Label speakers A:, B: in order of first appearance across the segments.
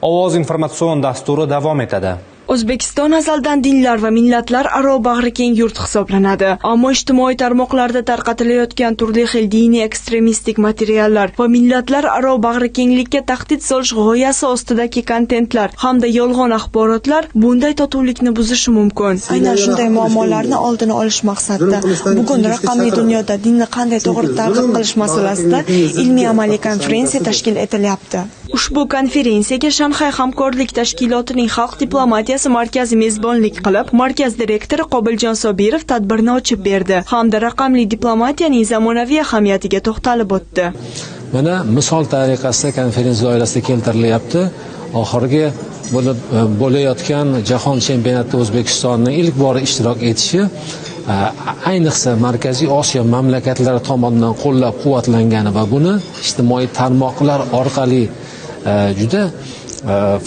A: Ovoz informatsion dasturi davom etadi.
B: O'zbekiston azaldan dinlar va millatlar aro bag'rikeng yurt hisoblanadi. Ammo ijtimoiy tarmoqlarda tarqatilayotgan turli xil diniy ekstremistik materiallar va millatlar aro bag'rikenglikka tahdid solish g'oyasi ostidagi kontentlar hamda yolg'on axborotlar bunday totuvlikni buzishi mumkin.
C: Aynan shunday muammolarni oldini olish maqsadida bugun raqamli dunyoda dinni qanday to'g'ri targ'ib qilish masalasida ilmiy-amaliy konferensiya tashkil etilyapti.
B: Ushbu konferensiyaga Shanxay hamkorlik tashkilotining Xalq diplomatiyasi markazi mezbonlik qilib, markaz direktori Qobiljon Sobirov tadbirni ochib berdi hamda raqamli diplomatiyaning zamonaviy ahamiyatiga to'xtalib o'tdi.
D: Mana misol tariqasida konferensiya doirasida keltirilyapti. Oxirgi bo'lib bo'layotgan jahon chempionatida O'zbekistonning ilk bor ishtirok etishi, ayniqsa Markaziy Osiyo mamlakatlari tomonidan qo'llab quvvatlangani va buni ijtimoiy tarmoqlar orqali juda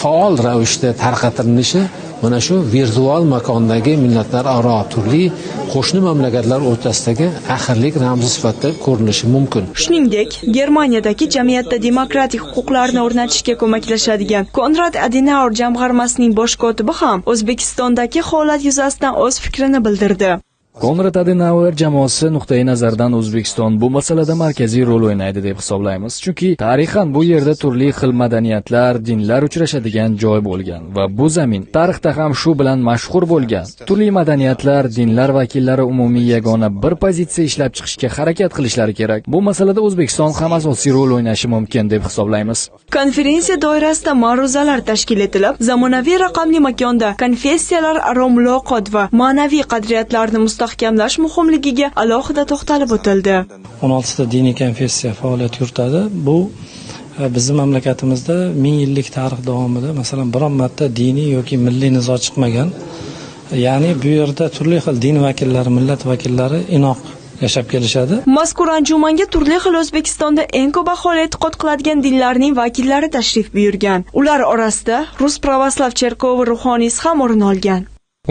D: faol ravishda tarqatilinishi mana shu virtual makondagi millatlararo, turli qo'shni mamlakatlar o'rtasidagi ahillik ramzi sifatida ko'rinishi mumkin.
B: Shuningdek, Germaniyadagi jamiyatda demokratik huquqlarni o'rnatishga ko'maklashadigan Konrad Adenauer jamg'armasining bosh kotibi ham O'zbekistondagi holat yuzasidan o'z fikrini bildirdi.
E: Konrad Adenauer jamoasi nuqtai nazaridan O'zbekiston bu masalada markaziy rol o'ynaydi deb hisoblaymiz. Chunki tarixan bu yerda turli xil madaniyatlar, dinlar uchrashadigan joy bo'lgan va bu zamin tarixda ham shu bilan mashhur bo'lgan. Turli madaniyatlar, dinlar vakillari umumiy yagona bir pozitsiya ishlab chiqishga harakat qilishlari kerak. Bu masalada O'zbekiston ham asosiy rol o'ynashi mumkin deb hisoblaymiz.
B: Konferensiya doirasida ma'ruzalar tashkil etilib, zamonaviy raqamli makonda konfessiyalar aro muloqot va ma'naviy qadriyatlarni mustahkamlash muhimligiga alohida to'xtalib o'tildi.
F: 16 ta diniy konfessiya faoliyat yuritadi. Bu bizni mamlakatimizda 1000 yillik tarix davomida, masalan, biron marta diniy yoki milliy nizo chiqmagan. Ya'ni bu yerda turli xil din vakillari, millat vakillari inoq yashab kelishadi.
B: Mazkur anjumanga turli xil O'zbekistonda eng ko'p aholi e'tiqod qiladigan dinlarning vakillari tashrif buyurgan. Ular orasida Rus pravoslav cherkovi ruhoniysi ham o'rin olgan.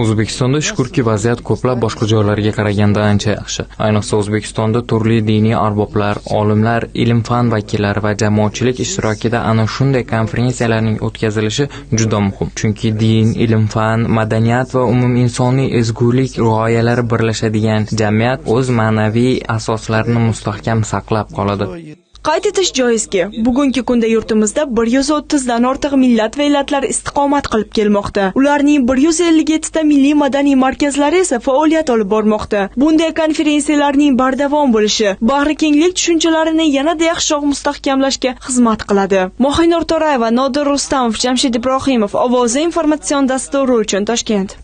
G: O'zbekistonda, shukurki, vaziyat ko'plab boshqa joylarga qaraganda ancha yaxshi. Ayniqsa, O'zbekistonda turli diniy arboblar, olimlar, ilm-fan vakillari va jamoatchilik ishtirokida ana shunday konferensiyalarning o'tkazilishi juda muhim. Chunki din, ilm-fan, madaniyat va umuminsoniy ezgulik g'oyalari birlashadigan jamiyat o'z ma'naviy asoslarini mustahkam saqlab qoladi.
B: Qayd etish joizki, bugungi kunda yurtimizda 130 dan ortiq millat va elatlar istiqomat qilib kelmoqda. Ularning 157 ta milliy madaniy markazlari esa faoliyat olib bormoqda. Bunday konferensiyalarning bardavom bo'lishi bag'rikenglik tushunchalarini yanada yaxshiroq mustahkamlashga xizmat qiladi. Mohinur To'rayeva, Nodir Rustamov, Jamshid Ibrohimov, Ovoza informatsion dasturi uchun Toshkent.